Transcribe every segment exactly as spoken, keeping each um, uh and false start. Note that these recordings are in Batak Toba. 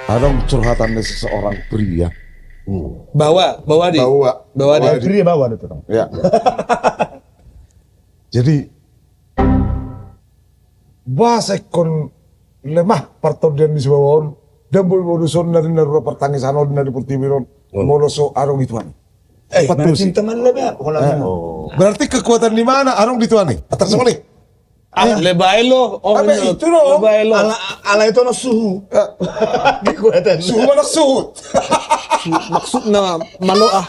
Adong curhatan ni seseorang pria. Hmm. Baoa, baoa di. Baoa. Baoa di. Baoa di. Pria baoa di, Tong. Ya. Jadi, boasa ingkon lemah partondian ni sibawa on, ndang boi modus on na di na rura partangisan on na di portibi on, hmm, molo so adong i Tuhan i. Eh, empat berarti pusi. Teman lebih apa kalau eh, oh. Berarti kekuatan di mana adong di Tuhan i. Atas mana? Ah, eh. Lebai lo, oh, abe, ini itu lo. Lebai lo. Ala, ala itu na suhu. Eh. Kekuatan. Suhu mana suhut? Su-, maksudna malo ah.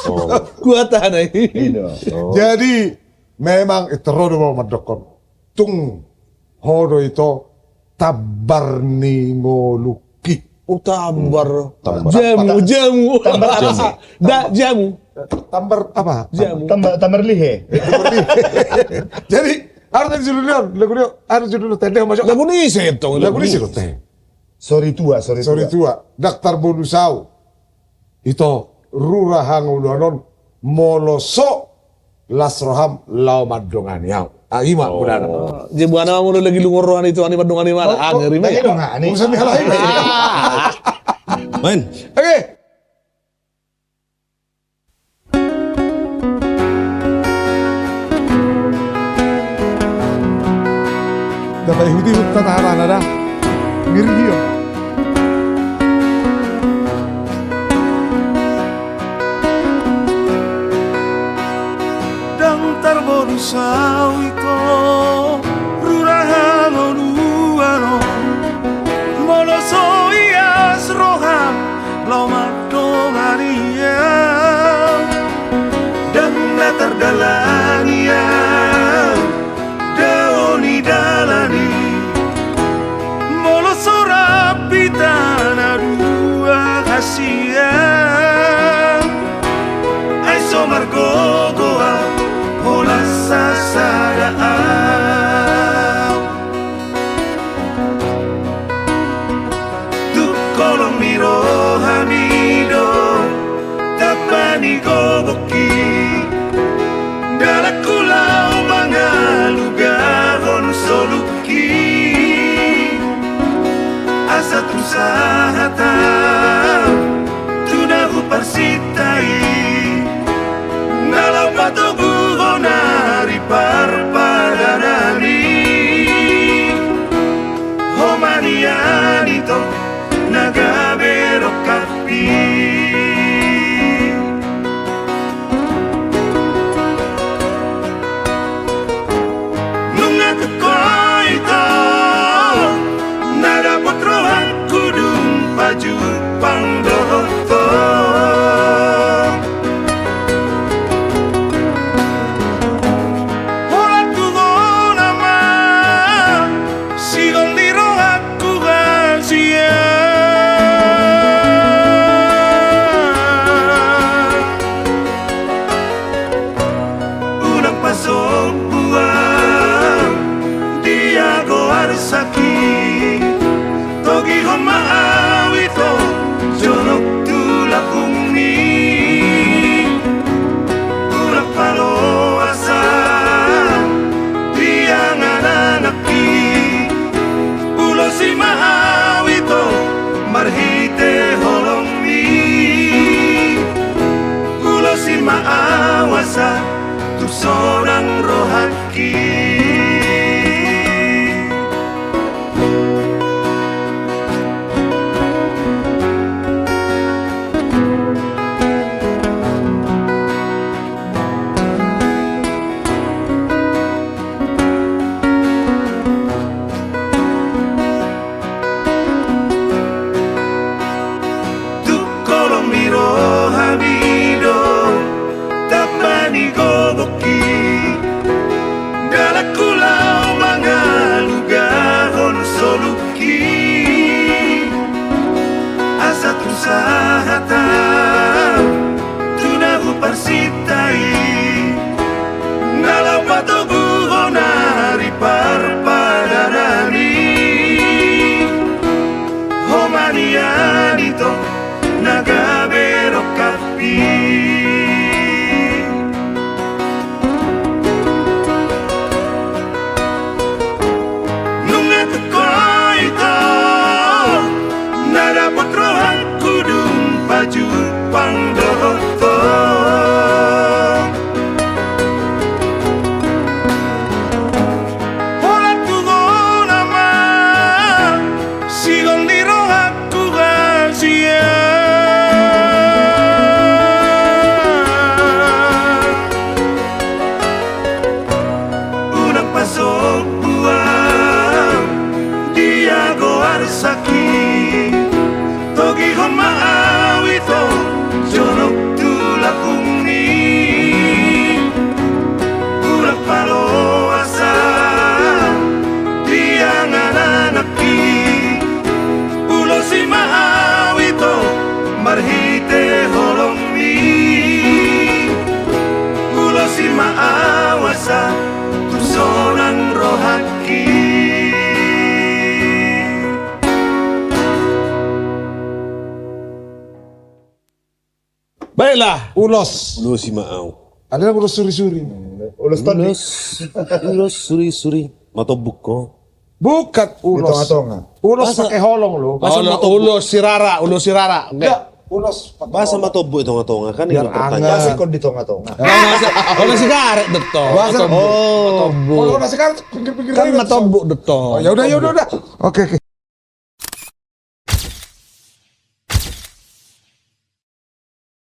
Oh. Kuatan ai. Iya. Oh. Jadi, memang itu ro do mandok on. Tung ho do ito tambar ni ngolungki. Oh, tambar. Tambar. Jamu, jamu. Tambar apa sih? Da, jamu. Tambar apa? Jamu. Tambar, tambar lihe. Jadi, harus ada judulnya, lagu dia, harus judulnya, tende masuk. Lagu ni ise, Tong? Lagu ni ise, Tong? Soritua, soritua. Soritua. Daktar Bonusau. Ito, rura hangoluan on, molo so las roham laho mandongani au. Ah, ima, oh. Udah. Oh, je buana molo lagi lungun roha ni Tuhan i mandongani ma. Oh, ah, oh, ngeri ma. Lagi dongani. Urusan ni halayak. Ah. Main. Oke. Dapat ikuti hutan hara nada. Ngeri dia. Ndang tarbodus au ito, rura hangoluan on, molo so ias roham laho mandongani au. Ndang na tardalani au dao ni dalan i. Molo so rap hita na dua hasian, ai so margogo au, holan sasada au. Tu kolom ni rohami do tamba ni gogongki, dalanku laho mangalugahon soluki. Asa tung sahat au tu na huparsinta i, na laho patoguhon ari parpadanan i. Ho ma nian ito na gabe rongkapmi. Nunga tung ho ito na dapot rohangku dung pajumpang dohot ho. Holan tu ho nama sihol ni rohangku hasian. Unang pasombu au di ago arsaki, togihon ma au ito jonok tu lambungmi. Unang paloas au di angan anakki, ulosi ma au ito marhite holongmi. Ulosi ma au asa tung sonang rohangki. Tu kolom ni rohami do tamba ni gogongki, Baiklah. Ulos. Ulosi ma au. Ada yang ulos suri-suri. Ulos tonding. Ulos, ulos suri-suri. Matombuk ho. Bukan ulos. Di tonga-tonga. Ulos pakai holong lo. Ulos, ulos sirara, ulos sirara. Enggak. Ulos pakai holong. Masa matombuk di tonga-tonga kan? Biar anget. Masa ikon di tonga-tonga. Ulos sigaret do to. Masa matombuk. Kalau ulos sigaret pinggir-pinggir aja. Kan matombuk do to. Oh, ya udah, ya udah, udah. Oke, oke.